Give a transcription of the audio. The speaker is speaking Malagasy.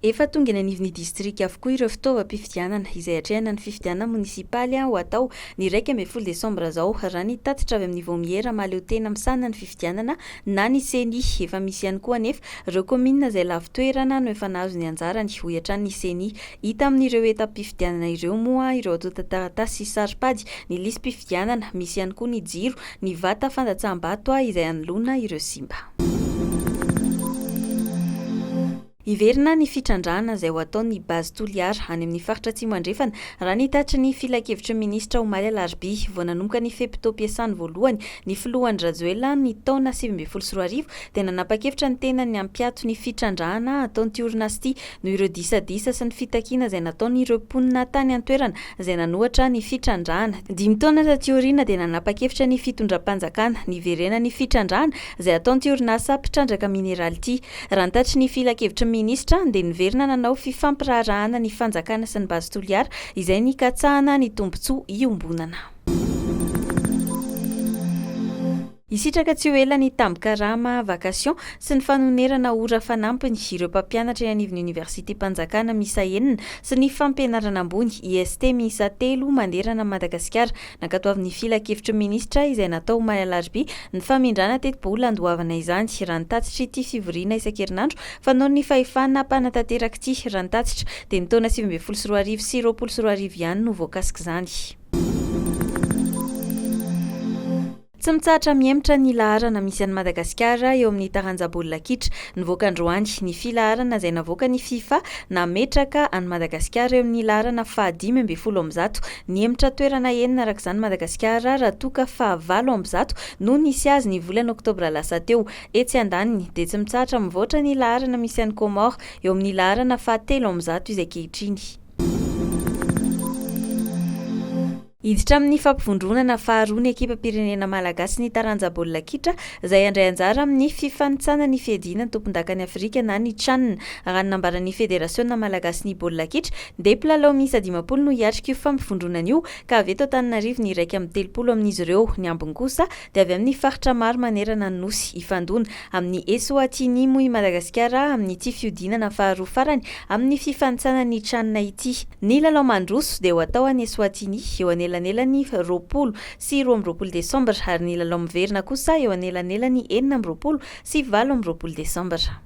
Efa tonga eny anivon'ny distrika avokoa ireo fitaovam-pifidianana izay hatrehana ny fifidianana monisipaly ho atao ny 11 desambra izao, raha ny tatitra avy amin'ny vaomiera mahaleo tena misahana ny fifidianana na ny Ceni. Efa misy ihany koa anefa ireo kaominina izay lavo-toerana no efa nahazo ny anjarany, hoy hatrany ny Ceni. Hita amin'ireo entam-pifidianana ireo moa ireo antontan-taratasy sy saro-pady, ny lisi-pifidianana, misy ihany koa ny jiro, ny vata fandatsaham-bato izay hanoloana ireo simba. Hiverina ny fitrandrahana izay ho ataon'ny Base Toliara any amin'ny faritra Atsimo Andrefana, raha ny tatitry ny filankevitry ny minisitra omaly alarobia. Vao nanomboka ny fe-potoam-piasany voalohany ny filoha Andry Rajoelina ny taona 2019 dia nanapa-kevitra ny tenany ny hampiato ny fitrandrahana ataon'ity orinasa ity noho ireo disadisa sy ny fitakiana izay nataon'ireo mponina tany an-toerana izay nanohatra ny fitrandrahana. Dimy taona taty aoriana dia nanapa-kevitra ny fitondram-panjakana niverenan'ny fitrandrahana izay ataon'ity orinasa mpitrandraka mineraly ity. Raha ny tatitry ny filankevitry ny minisitra dia niverina nanao fifampiraharahana ny fanjakana sy ny Base Toliara izay nikatsahana ny tombontsoa iombonana. Hisitraka tsy ho ela ny tambin-karama, vacation, sy ny fanonerana ora fanampiny ireo mpampianatra eny anivon'ny oniversitem-panjakana miisa enina sy ny fampianarana ambony, IST, miisa telo manerana an'i Madagasikara. Nankatoavin'ny filankevitry ny minisitra izay natao omaly alarobia ny famindrana tetibola handoavana izany, raha ny tatitr'ity fivoriana isan-kerinandro fanaon'ny fahefana mpanatanteraka ity. Raha ny tatitra dia ny taona 2019 sy 2020 ihany no voakasik'izany. Tsy mitsahatra mihemotra ny laharana misy an'i Madagasikara eo amin'ny taranja baolina kitra. Nivoaka androany ny filaharana izay navoakan'ny Fifa nametraka an'i Madagasikara eo amin'ny laharana faha-115. Nihemotra toerana enina araka izany Madagasikara raha toa ka faha-108 no nisy azy ny volana oktobra lasa teo. Etsy andaniny dia tsy mitsahatra mivoatra ny laharana misy an'i Comores eo amin'ny laharana faha-300 izy ankehitriny. Hiditra amin'ny fampivondronana faharoa ny ekipam-pirenena malagasy ny taranja baolina kitra izay handray anjara amin'ny fifanintsanana ny fiadiana ny tompondakan'i Afrika na ny Chan. Raha ny nambaran'ny Federasiona malagasin'ny baolina kitra dia mpilalao miisa 50 no hiatrika io fampivondronana io ka avy eto Antananarivo ny 31 amin'izy ireo. Ny ambiny kosa dia avy amin'ny faritra maro manerana ny Nosy. Hifandona amin'i Eswatini moa i Madagasikara amin'ity fihodinana faharoa farany amin'ny fifanintsanana ny Chan ity. Ny lalao mandroso dia ho atao any Eswatini eo anelanelan'ny 20 sy 22 desambra ary ny lalao miverina kosa eo anelanelan'ny 26 sy 28 desambra.